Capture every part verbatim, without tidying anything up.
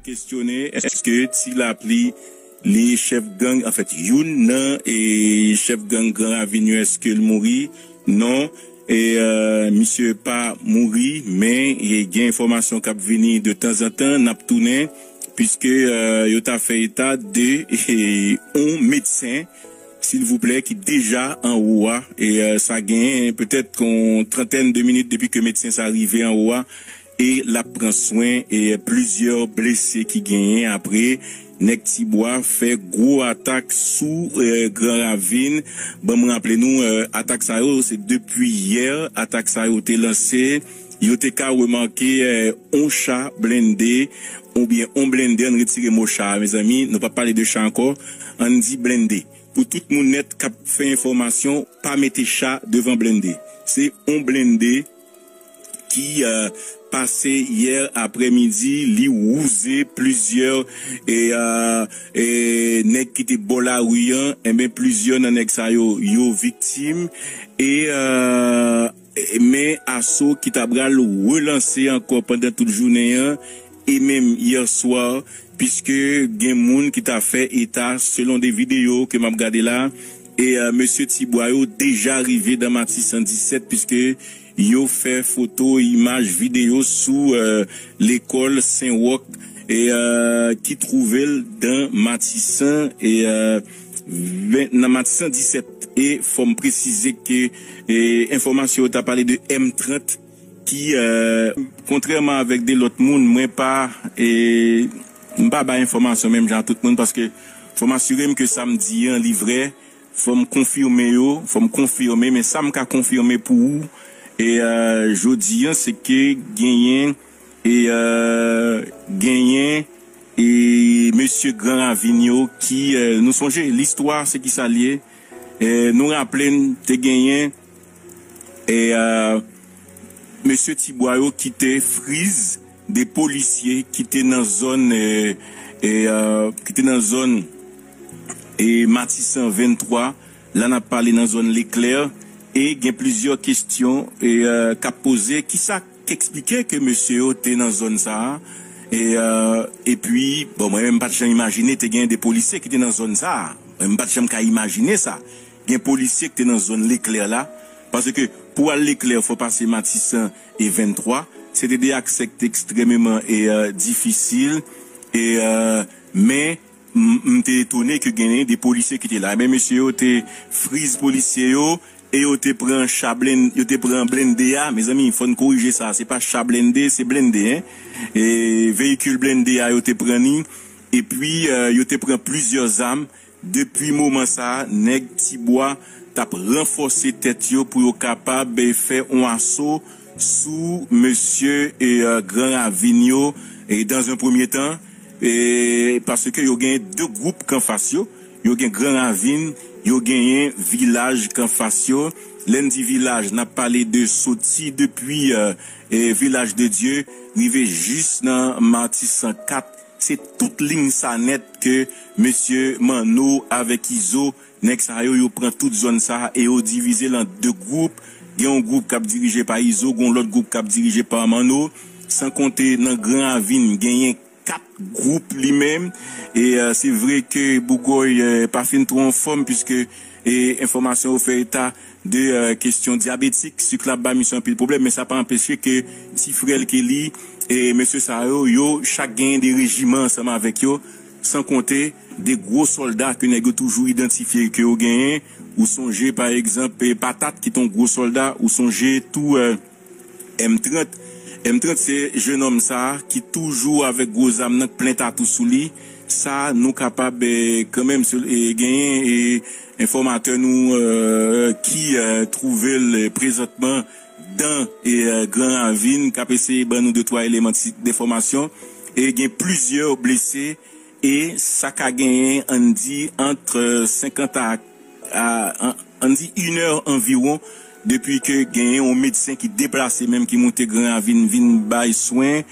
Kestyone, èske Ti Lapli li chèf gang, anfèt, youn nan e chèf gang Gran Ravin yo, èske l mouri? Non, e, euh, misye pa mouri, men e gen enfòmasyon k ap vini de tanzantan, n ap tounen, piske, euh, yo ta fè eta de, e, yon medsen, silvouplè, ki deja anwo a, e, euh, sa gen petèt yon trantèn de minit depi ke medsen sa rive anwo a, e l ap pran swen, e plizyè blese ki genyen apre nèg Tibwa fè gwo atak sou, e, Gran Ravin. Ban m raple nou, e, atak sa yo, se depi yè, atak sa yo te lanse. Yo te ka remake, e, on cha blende, oubyen on blende, ann retire mo cha a, mezanmi, nou p ap pale de cha ankò, ann di blende. Pou tout moun nèt k ap fè enfòmasyon, pa mete cha devan blende. Se on blende ki, euh, pase yè aprèmidi, li wouze plizyè, e, euh, e nèg ki te bò lari an, enben, plizyè nan nèg sa yo, yo viktim. E, euh, e, men aso ki ta pral relanse ankò pandan tout jounen an, e menm yè swa, piske gen moun ki ta fè eta, selon de videyo ke m ap gade la, e, euh, mesye Tibwa yo deja rive dan Matisan disèt, piske yo fè foto, imaj, videyo sou, euh, lekòl Sen Wòk, e, euh, ki twouve l dan Matisan, e, euh, ven-, nan Matisan disèt. E fò m presize ke, e, enfòmasyon yo ta pale de M trant ki, euh, kontrèman avèk de lòt moun, mwen pa, e, m pa bay enfòmasyon menm jan ak tout moun, paske fò m asire m ke sa m di an, li vrè, fò m konfime yo, fò m konfime, men sa m ka konfime pou ou, e, euh, jodi an, se ke genyen, e, euh, genyen, e, mesye Gran Ravin yo ki, euh, nou sonje, listwa, se ki sa l ye, e, nou raple n, te genyen, e, euh, mesye Tibwa yo ki te friz de polisye ki te nan zòn, e, e, euh, ki te nan zòn, e, Matisan venntwa, la n ap pale nan zòn Leklè, e gen plizyè kesyon, e, euh, k ap poze, kisa k eksplike ke mesye yo te nan zòn sa a, e, euh, epi, bon, mwen menm m pa t janm imajine te gen de polisye ki te nan zòn sa a. Mwen menm m pa t janm ka imajine sa. Gen polisye ki te nan zòn Leklè la, paske pou al Leklè, fò pase Matisan e venntwa, se te de aksè ki te ekstrèmeman, e, euh, difisil, e, euh, men m, m te etone ke genyen de polisye ki te la. Ebyen, mesye yo te friz polisye yo, e yo te pran cha blen-, yo te pran blende a. Mezanmi, fò n korije sa, se pa cha blende, se blende, en. E veyikil blende a, yo te pran ni, epi, euh, yo te pran plizyè zam. Depi moman sa a, nèg Tibwa t ap ranfòse tèt yo pou yo kapab, e, fè yon aso sou mesye, e, euh, Gran Ravin yo, e, dans un premier temps, e, paske yo gen de gwoup k anfas yo. Yo gen Gran Ravin, yo genyen vilaj k anfas yo. Lè n di vilaj, n ap pale de soti depi, euh, e, Vilaj de Dye, rive jis nan Matisan kat. Se tout liy sa nèt ke mesye Manno avèk Izo, nèg sa yo, yo pran tout zòn sa a e yo divize l an de gwoup. Gen yon gwoup k ap dirije pa Izo, gen yon lòt gwoup k ap dirije pa Manno. San konte nan Gran Ravin, genyen kat gwoup li menm. E, euh, se vre ke Bougòy, euh, pa fin twò anfòm, piske, e, enfòmasyon yo fè eta de, euh, kesyon dyabetik, sik la ap ba misye anpil pwoblèm, men sa pa anpeche ke ti frè l ke li, e mesye sa yo, yo chak genyen de rejiman ansanm avèk yo, san konte de gwo sòlda ke nèg yo toujou idantifye ke yo genyen. Ou sonje, pa egzanp, e, Patat, ki te yon gwo sòlda, ou sonje tou, euh, M trant. M trant se jennonm sa a ki toujou avèk gwo zam nan, k plen tatou sou li. Sa, nou kapab, e, kanmenm, e, genyen, e, enfòmatè nou, e, ki, e, twouve l, e, prezantman dan, e, e, Gran Ravin, k ap eseye ban nou de twa eleman ti, denfòmasyon. E gen plizyè blese, e sa ka genyen, ann di, ant, e, senkant a, a, an, ann di, inè anviwon, depi ke genyen yon medsen ki deplase menm, ki moute Gran Ravin vin bay swen.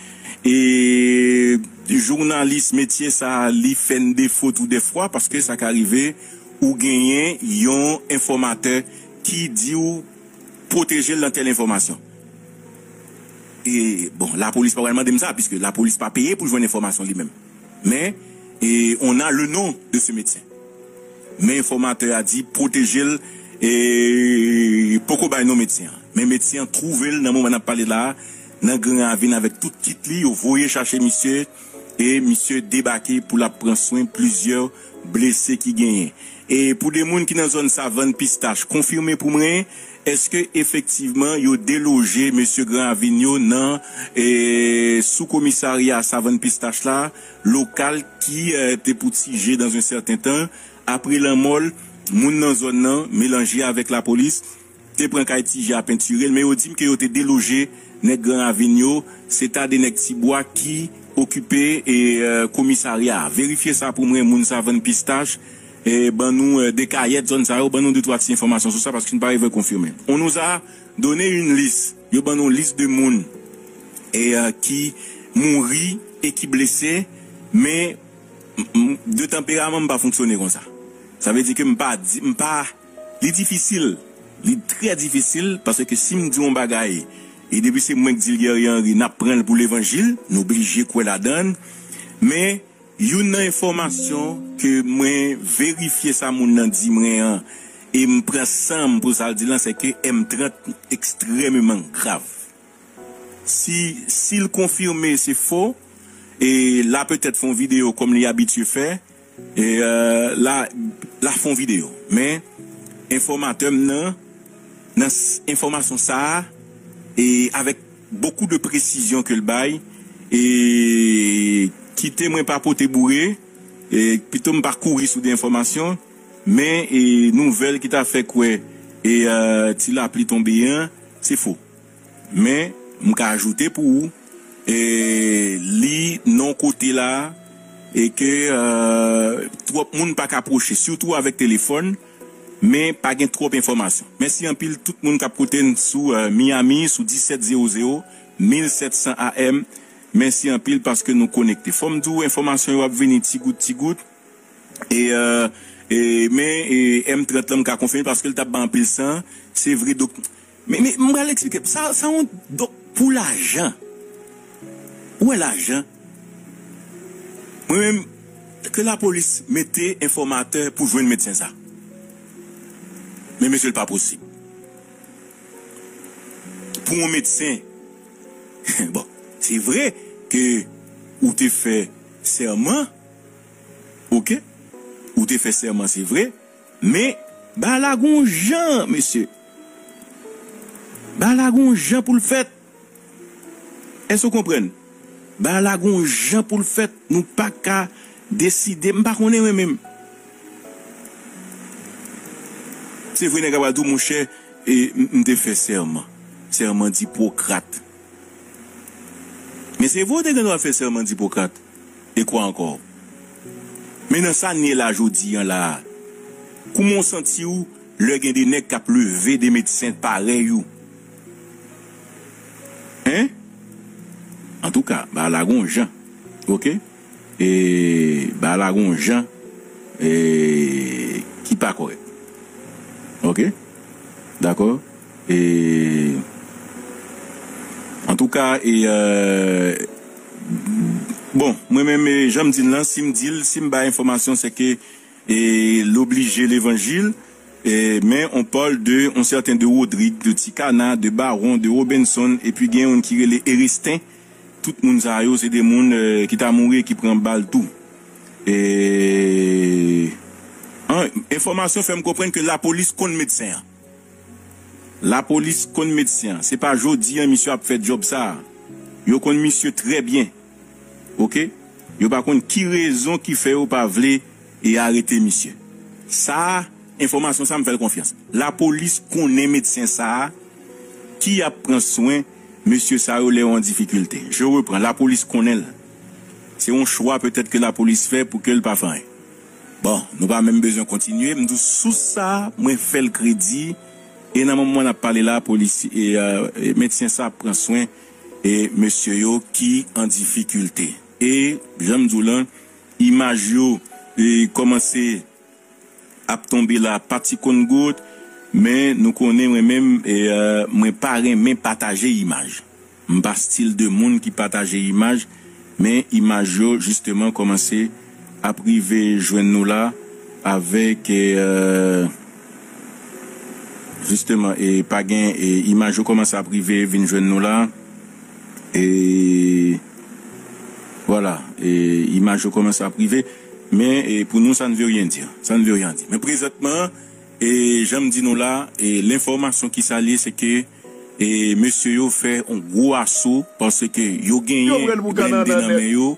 E jounalis metye sa a, li fè n defo tou dèfwa, paske sa ka rive, ou genyen yon enfòmatè ki di w pwoteje l nan tèl enfòmasyon. E, bon, lapolis pa pral mande m sa, piske lapolis pa peye pou jwenn enfòmasyon li menm. Men, e, on a le nom de ce médecin. Men enfòmatè a di pwoteje l, e poko bay non medsen an. Men medsen an twouve l nan moman n ap pale la a, nan Gran Ravin avèk tout kit li, yo voye chache misye, e misye debake pou l ap pran swen plizyè blese ki genyen. E pou de moun ki nan zòn Savann Pistach, konfime pou mwen, èske efektivman yo deloje mesye Gran Ravin yo nan, e, sou komisarya Savann Pistach la, lokal ki, e, te pou Ti Je dans un certain temps, apre lanmò l, moun nan zòn nan melanje avèk lapolis, te pran kay Ti Je a pentire l, men yo di m ke yo te deloje nèg Gran Ravin yo, se ta de nèg Tibwa ki okipe, e, e, komisarya a. Verifye sa pou mwen, moun Savann Pistach, e, ban nou, e, de kayèt zòn sa yo, ban nou de twa ti enfòmasyon sou sa, paske n pa rive konfime. On nous a donné une liste, yo ban nou lis de moun, e, e, ki mouri e ki blese, men m- m- de tanperaman m pa fonksyone konsa. Sa vle di ke m pa di, m pa, li difisil. Li trè difisil, paske si m di yon bagay, e depi se mwen k di l, Guerrier Henry, n ap pran l pou levanjil, nou blije kwè ladan l. Men, youn nan enfòmasyon ke mwen verifye sa moun nan di mwen an, e m pran san m pou sa l di lan, se ke M trant ekstrèmeman grav. Si, si l konfime se fo, e l a petèt fè yon videyo kòm li abitye fè, e, e, l a, l a fè yon videyo. Men, enfòmatè m nan, nan s- enfòmasyon sa a, e avèk bokou de presizyon ke l bay, e kite mwen pa pote boure, e pito m pa kouri sou de enfòmasyon, men, e nouvèl ki ta fè kwè, e, e, ti lapli tonbe an, se fo. Men, m ka ajoute pou ou, e, li non kote la, e ke, e, twòp moun pa ka pwoche, sitou avèk telefòn, men pa gen twòp enfòmasyon. Mèsi anpil tout moun k ap koute n sou, e, Miami, sou disèt zewo zewo, mil sèt san A M. Mèsi anpil paske nou konekte. Fò m di w, enfòmasyon yo ap vini ti gout, ti gout. E, e, e, men, e, M trant lan, m ka konfime paske l t ap bay anpil san. Se vre, dok-, men, men, m pral eksplike. Sa, sa yon, donk, pou lajan. Ou wè lajan? Mwen menm, ke lapolis mete enfòmatè pou jwenn medsen sa. Men mesye, l pa posib. Pou yon medsen, bon, se vre ke ou te fè sèman, oke? Ou te fè sèman, se vre, men bagay la gon jan, mesye. Bagay la gon jan pou l fèt. Èske w konprann? Bagay la gon jan pou l fèt, nou pa ka deside, m pa konnen mwen menm. Se vre, nèg la pral di w, monchè, e, m, m te fè sèman. Sèman d'Ipokrat. Men se vre, w te gen dwa fè sèman d'Ipokrat. E kwa ankò? Men nan sa n ye la jodi an la a, kouman w santi w lè gen de nèg k ap leve de medsen parèy ou? Hein? Antouka, bagay la gon jan. Oke? E bagay la gon jan, e, ki pa kòrèk. Oke? Dakò? E, antouka, e, e, bon, mwen menm, e, jan m di l lan, si m di l, si m bay enfòmasyon, se ke, e, l oblije levanjil, e, men on parle de, on certain de Rodrigue, de Ti Kana, de Baron, de Robinson, epi gen youn ki rele Eristin. Tout moun sa yo, se de moun, e, ki ta mouri e ki pran bal tou. E, an, enfòmasyon fè m konprann ke lapolis konn medsen an. Lapolis konn medsen an. Se pa jodi an misye ap fè djòb sa a. Yo konn misye trè byen. Oke? Yo pa konn ki rezon ki fè yo pa vle e arete misye. Sa a, enfòmasyon sa a, m fè l konfyans. Lapolis konnen medsen sa a ki ap pran swen mesye sa yo lè yo an difikilte. Je reprends, lapolis konnen l. Se yon chwa petèt ke lapolis fè pou ke l pa fè anyen. Bon, nou pa menm bezwen kontinye. M di w sous sa a, mwen fè l kredi. E nan moman n ap pale la, polis, e, e, e, medsen sa ap pran swen, e, mesye yo ki an difikilte. E, jan m di w lan, imaj yo, e, kòmanse ap tonbe la, pa ti konn gout, Men nou konnen mwen menm, e, e, mwen pa renmen pataje imaj. M pa stil de moun ki pataje imaj, men imaj yo jisteman kòmanse ap rive jwenn nou la avèk, e, e, jisteman, e, pa gen, e, imaj yo kòmanse ap rive vin jwenn nou la. E, vwala, e, imaj yo kòmanse ap rive. Men, e, pou nou, sa ne veut rien dire. Sa ne veut rien dire. Men prezantman, e, jan m di nou la, e, lenfòmasyon ki salye, se ke, e, mesye yo fè yon gwo aso paske yo genyen blende nan men yo,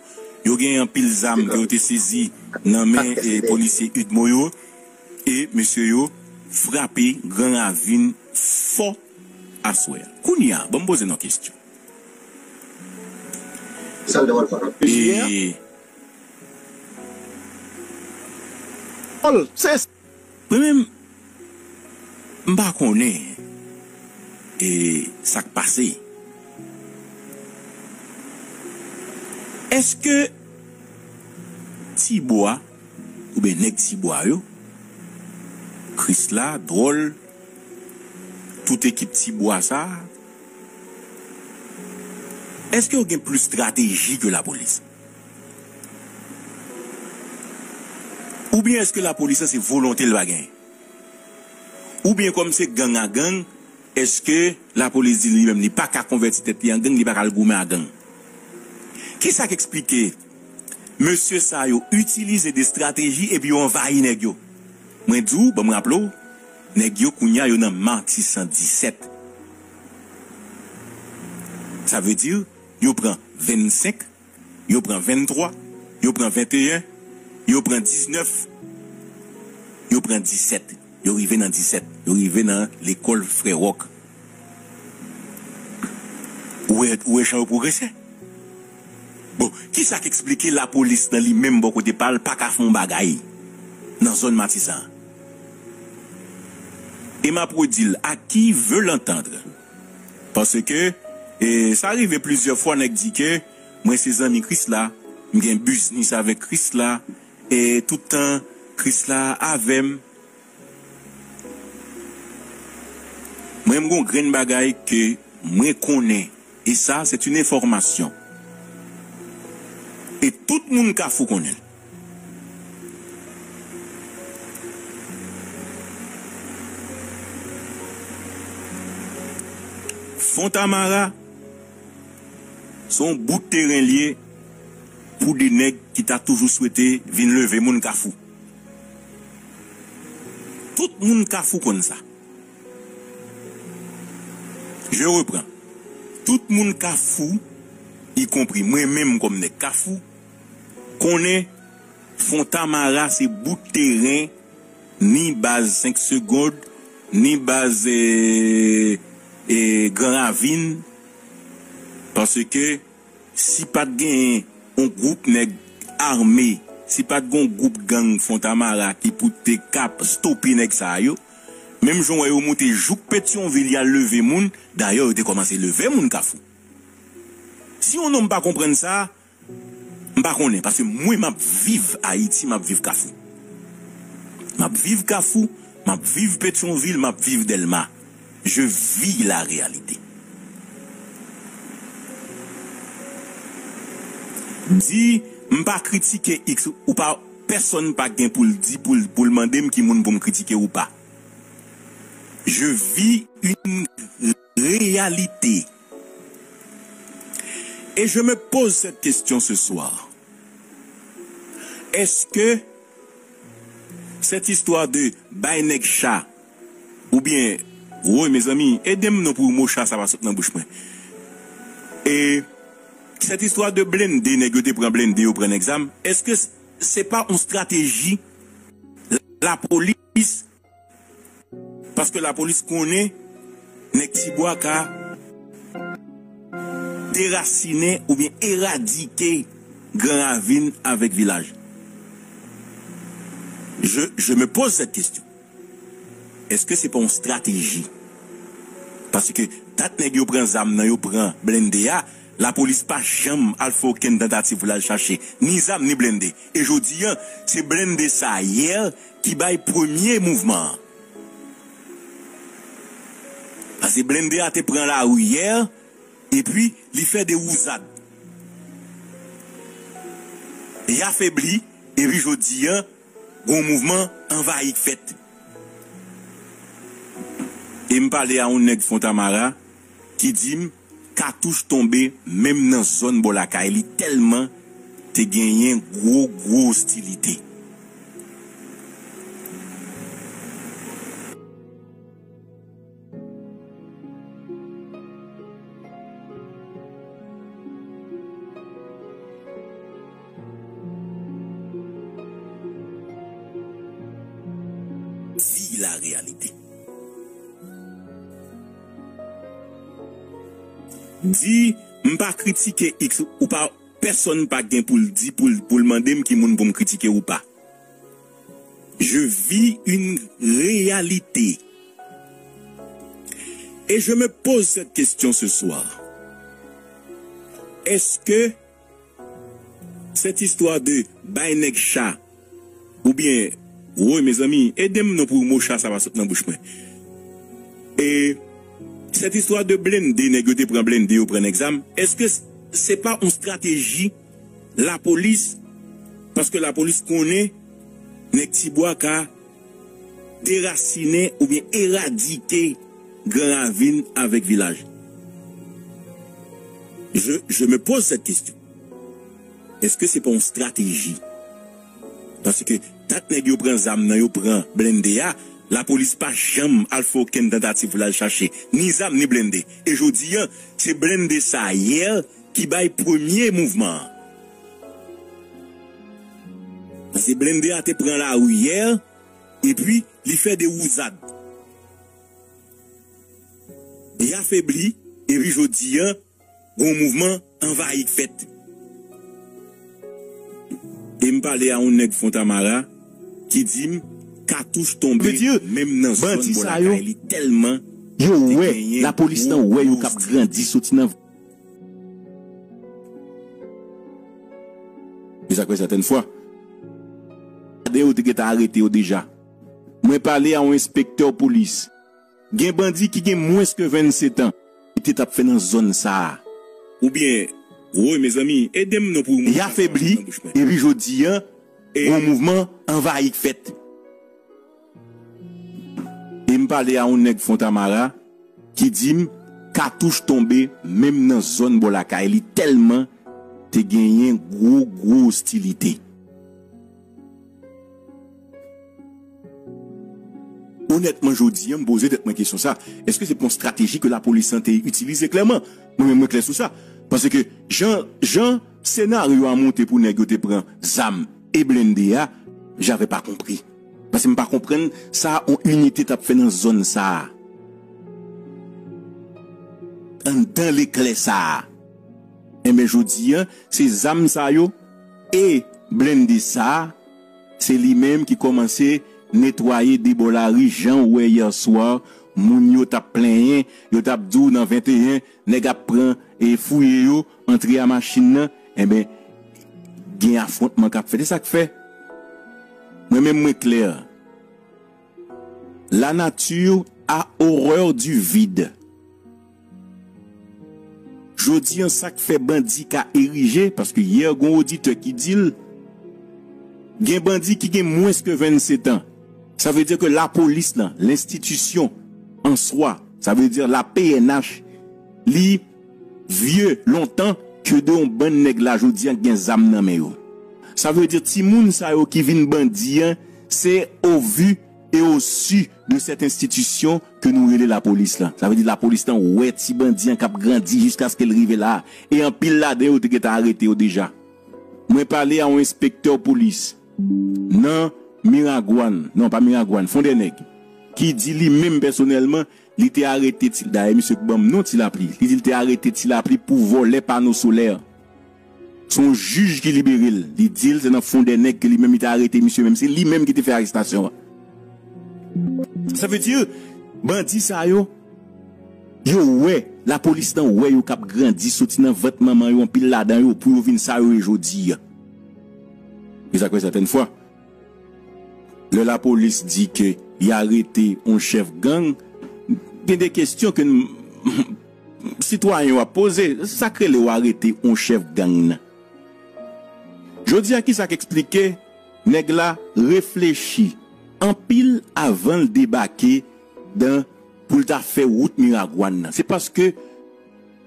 yo genyen anpil zam ke yo te sezi nan men, e, polisye UDMO yo, e mesye yo frape Gran Ravin fò aswè a. Kounye a, ban m poze nou kesyon. E Mwen menm, m pa konnen, e, sa k pase. Èske Tibwa, oubyen nèg Tibwa yo, Krisla, Dwòl, tout ekip Tibwa sa a, èske yo gen plis estrateji ke lapolis? Oubyen èske lapolis la se volonte l pa genyen? Oubyen kòm se gang a gang, èske lapolis di li menm li pa ka konvèti tèt li an gang, li pa ka al goumen a gang? Kisa k eksplike mesye sa yo itilize de estrateji epi yo anvayi nèg yo? Mwen di w, ban m raple w, nèg yo kounye a yo nan Matisan disèt. Sa vle di, yo pran vennsenk, yo pran venntwa, yo pran venteyen, yo pran diznèf, yo pran disèt. Yo rive nan disèt. Yo rive nan lekòl Frè Wòk. Ou wè, ou wè jan yo pwogrese? Bon, kisa k eksplike lapolis nan li menm bò kote pa l pa ka fè yon bagay nan zòn Matisan an? E m ap redi l, à qui veut l'entendre? Paske, e, sa rive plizyè fwa nèg di ke mwen se zanmi Krisla, m gen biznis avèk Krisla, e tout tan Krisla avè m. Mwen, m gon grenn bagay ke mwen konnen, e sa, c'est une information. E tout moun Kafou konnen l. Fontamara, se yon bout teren l ye pou de nèg ki ta toujou swete vin leve moun Kafou. Tout moun Kafou konn sa. Je reprends. Tout moun Kafou, ikonpri mwen menm kòm nèg Kafou, konnen Fontamara se bout teren, ni baz senk segond, ni baz, e, e, Gran Ravin, paske si pa t genyen yon gwoup nèg ame, si pa t gen yon gwoup gang Fontamara ki pou te kab stope nèg sa yo, menm jan w wè yo moute jouk Petyonvil, y al leve moun, dayè yo te kòmanse leve moun Kafou. Si yon nonm pa konprann sa, m pa konnen, paske mwen m ap viv Ayiti, m ap viv Kafou. M ap viv Kafou, m ap viv Petyonvil, m ap viv Dèlma. Je vis la réalité. Di, m pa kritike X, ou pa, pèsonn pa gen pou l di, pou l, pou l mande m ki moun pou m kritike ou pa. Je vis une réalité. Et je me pose cette question ce soir. Est-ce que cette histoire de bay nèg cha, oubyen, woy, mezanmi, ede m non pou mo cha sa pa sot nan bouch mwen. E cette histoire de blende, nèg yo te pran blende, yo pran nèg zam, èske se pa yon estrateji lapolis? Paske lapolis konnen nèg Tibwa ka derasinen oubyen eradike Gran Ravin avèk vilaj. Je, je me pose cette question. Èske se pa yon estrateji? Paske dat nèg yo pran zam nan, yo pran blende a, lapolis pa janm al fè okenn tantativ pou l al chache ni zam ni blende. E jodi a, se blende sa yè ki bay premye mouvman an. Paske blende a te pran lari yè, epi li fè de wouzad. Li afebli, epi jodi a, gon mouvman anvayi k fèt. E m pale a yon nèg Fontamara ki di m katouch tonbe menm nan zòn bò lakay li, tèlman te genyen gwo, gwo ostilite. Di la réalité. Di, m pa kritike X, ou pa, pèsonn pa gen pou l di, pou l, pou l mande m ki moun pou m kritike ou pa. Je vis une réalité. Et je me pose cette question ce soir. Est-ce que cette histoire de bay nèg cha, oubyen, woy, mezanmi, ede m non pou mo cha sa pa sot nan bouch mwen. E cette histoire de blende, nèg yo te pran blende, yo pran nèg zam, èske se pa yon estrateji lapolis? Paske lapolis konnen nèg Tibwa ka derasinen oubyen eradike Gran Ravin avèk vilaj. Je, je me pose cette question. Èske se pa yon estrateji? Paske dat nèg yo pran zam nan, yo pran blende a, lapolis pa janm al fè okenn tantativ pou l al chache ni zam ni blende. E jodi a, se blende sa yè ki bay premye mouvman an. Paske blende a te pran lari yè, epi li fè de wouzad. Li afebli, epi jodi a, gon mouvman anvayi k fèt. E m pale a yon nèg Fontamara ki di m katouch tonbe menm nan zòn bò lakay li, tèlman yo wè lapolis nan wè yo k ap grandi soti nan. E sa k fè sètèn fwa, de yo te gentan arete yo deja. Mwen pale a yon enspektè polis. Gen bandi ki gen mwens ke vennsetan, ki te t ap fè nan zòn sa a. Oubyen, woy, mezanmi, ede m non pou yo afebli, epi jodi a, gon mouvman anvayi k fèt. E m pale a yon nèg Fontamara ki di m katouch tonbe menm nan zòn bò lakay li, tèlman te genyen gwo, gwo ostilite. Onètman, jodi a, m poze tèt mwen kesyon sa, èske se pa yon estrateji ke lapolis lan te itilize klèman? Mwen menm, mwen klè sou sa. Paske jan, jan senaryo a monte pou nèg yo te pran zam e blende a, j'avais pas compris. Paske m pa konprann sa yon inite t ap fè nan zòn sa a. Anndan leklè sa a. Enben, jodi a, se zam sa yo e blende sa a, se li menm ki kòmanse netwaye de bò lari, jan w wè yè swa, moun yo t ap plenyen, yo t ap di w nan venteyen, nèg ap pran e fouye yo, antre a machin nan, enben, gen afwontman k ap fèt. E sa k fè? Mwen menm, mwen klè. La nature a horreur du vide. Jodi an, sa k fè bandi ka erije, paske yè gon oditè ki di l, gen bandi ki gen mwens ke vennsetan. Sa vle di ke lapolis lan, lenstitisyon an swa, sa vle di la P N H, li vye lontan ke de yon bann nèg la jodi an k gen zam nan men yo. Sa vle di timoun sa yo ki vin bandi an, se au vu et au su de cette institution ke nou rele lapolis lan. Sa vle di lapolis lan wè ti bandi an k ap grandi jiskaske l rive la a. E anpil ladan yo te gentan arete yo deja. Mwen pale a yon enspektè polis nan Miragwàn, non, pa Miragwàn, Fondènèg, ki di li menm pèsonèlman, li te arete Ti, dayè misye k ban m non Ti Lapli, li di l te arete Ti Lapli pou vòlè pano solè. Se yon jij ki libere l. Li di l se nan Fondènèg ke li menm li te arete misye menm. Se li menm ki te fè arestasyon an. Sa vle di, bandi sa yo, yo wè, lapolis lan wè yo k ap grandi, soti nan vant manman yo, anpil ladan yo, pou yo vin sa yo ye jodi a. E sa k fè sètèn fwa, lè lapolis di ke y arete yon chèf gang, Gen de kesyon ke n- sitwayen yo ap poze, sa k rele w arete yon chèf gang nan? Jodi a, ki sa k eksplike nèg la reflechi anpil avan l debake dan pou l ta fè wout Miragwàn nan? Se paske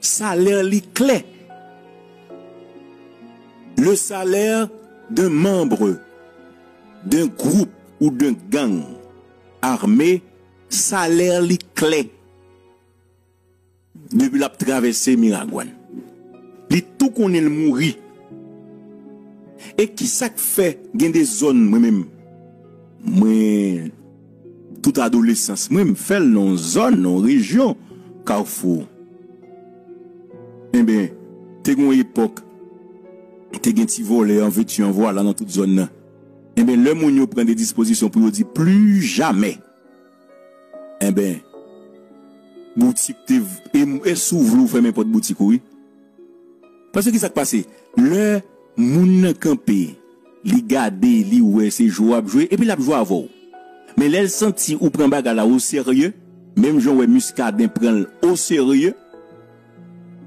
salè li klè. Le salaire d'un membre d'un groupe ou d'un gang armé, salè li klè. Depi l ap travèse Miragwàn, li tou konnen l mouri. E ki sa k fè gen de zòn, mwen menm, mwen, tout adolesans mwen, m fè l nan yon zòn, nan yon rejyon, Kafou. Enben, te gen yon epòk, te gen ti vòlè an veti an vwala nan tout zòn nan. Enben, lè moun yo pran de dispozisyon pou yo di pli jamè, enben, boutik te, e, e si w vle w fèmen pòt boutik ou, wi. Paske ki sa k pase? Lè moun nan kanpe, li gade, li wè se jwe w ap jwe, epi l ap jwe avè w. Men lè l santi ou pran bagay la oserye, menm jan w wè Muscadin pran l oserye,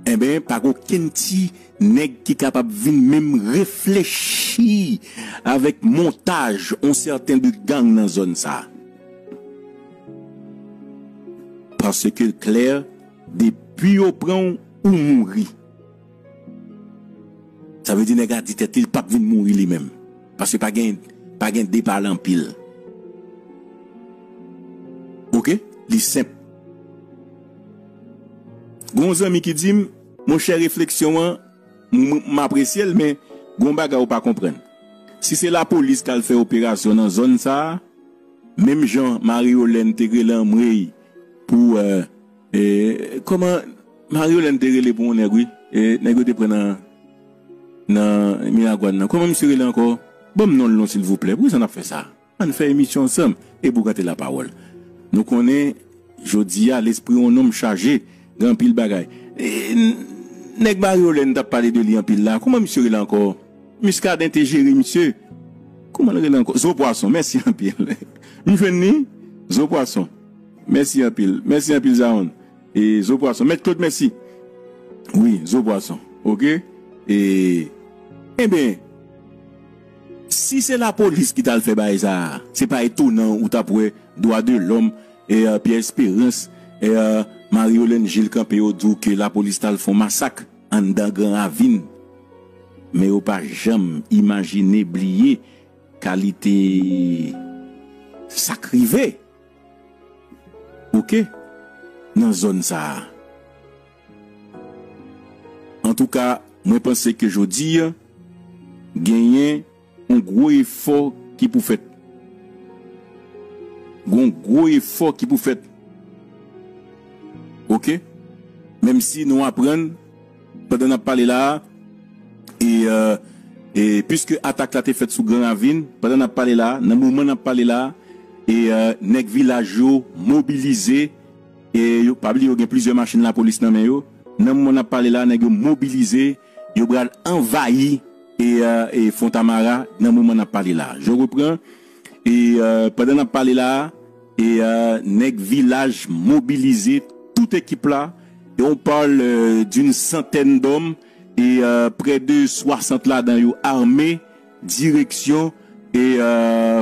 enben, pa gen okenn ti nèg ki kapab vin menm reflechi avèk montaj yon sèten de gang nan zòn sa a. Paske l klè, depi yo pran w, ou mouri. Sa vle di nèg la di tèt li, l p ap vin mouri li menm. Paske pa gen, pa gen depale anpil. Oke? Li senp. Gon zanmi ki di m, monchè, refleksyon an, m, m apresye l, men gon bagay ou pa konprann. Si se lapolis k al fè operasyon nan zòn sa a, menm jan Marie Holenne te rele anmwey pou, e, e, kòman Marie Holenne te rele pou yon nèg, wi? E, nèg yo te pran nan, nan Miragwàn nan. Kòman misye rele ankò? Ban m non l non, silvouplè. Poukisa n ap fè sa? Ann fè emisyon ansanm e pou gate lapawòl. Nou konnen, jodi a, lespri yon nonm chaje, gen anpil bagay. E, n- nèg Marie Holenne t ap pale de li anpil la. Kòman misye rele ankò? Muscadin te jere misye. Kòman l rele ankò? Zo Pwason, mèsi anpil. M jwenn li? Zo Pwason. Mèsi anpil. Mèsi anpil, Zaonn. E, Zo Pwason. Mèt Claude, mèsi. Wi, Zo Pwason. Oke? E, enben, si se lapolis ki t al fè bagay sa a, se pa etonan ou t ap wè Dwa de Lòm, e, e, Pierre Espérance, e, e, Marie Holenne Gilles kanpe yo di w ke lapolis t al fè yon masak anndan Gran Ravin. Men yo pa janm imajine, bliye kalite sa k rive. Oke? Nan zòn sa a. Antouka, mwen panse ke jodi a, genyen yon gwo efò ki pou fèt. Gon gwo efò ki pou fèt. Oke? Menm si nou aprann, pandan n ap pale la a, e, e, e, piske atak la te fèt sou Gran Ravin, pandan n ap pale la a, nan moman n ap pale la a, e, e, nèg vilaj yo mobilize, e, yo, pa bliye yo gen plizyè machin lapolis nan men yo. Nan moman n ap pale la a, nèg yo mobilize, yo pral anvayi, e, e, e, Fontamara nan moman n ap pale la a. Je reprends. E, e, pandan n ap pale la a, e, e, nèg vilaj mobilize tout ekip la. E on parle, e, d'une centaine d'hommes e, e, près de soixante ladan yo ame, direksyon, e, e,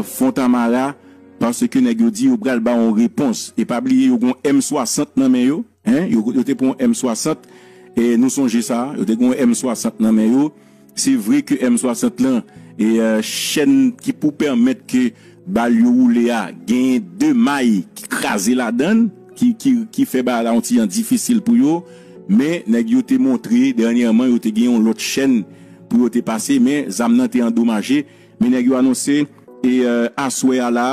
Fontamara, paske nèg yo di yo pral ba yon repons. E pa bliye, yo gon M swasant nan men yo. Hein? Yo, yo te pran yon M swasant. E nou sonje sa, yo te gen yon M swasant nan men yo. Se vre ke M swasant lan, e, e, chèn ki pou pèmèt ke bal yo woule a, genyen de may ki kraze ladan l, ki, ki, ki fè bagay la yon ti jan difisil pou yo. Men, nèg yo te montre, dènyèman, yo te gen yon lòt chèn pou yo te pase, men zam nan te andomaje. Men nèg yo anonse, e, e, aswè a la,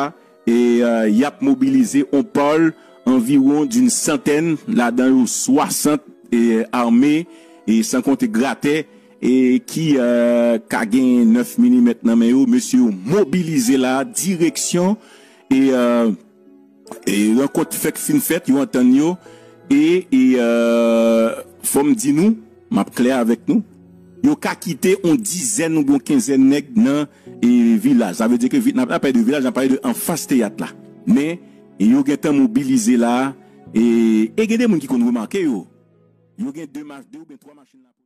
e, e, y ap mobilize on pòl anviwon d'une centaine, ladan yo swasant, e, ame, e san konte gratè, e ki, e, ka gen nèf milimèt nan men yo. Mesye yo mobilize la, direksyon, e, e, e rankont fèk fin fèt, yo antann yo, e, e, e, fò m di nou, m ap klè avèk nou, yo ka kite on dizèn oubyen on kenzèn nèg nan, e, vilaj. Sa vle di ke vi-, n ap, n ap pale de vilaj, n ap pale de anfas teyat la. Men, e yo gentan mobilize la, E, e gen de moun ki konn remake yo. Yo gen de mach, de oubyen twa machin lapolis.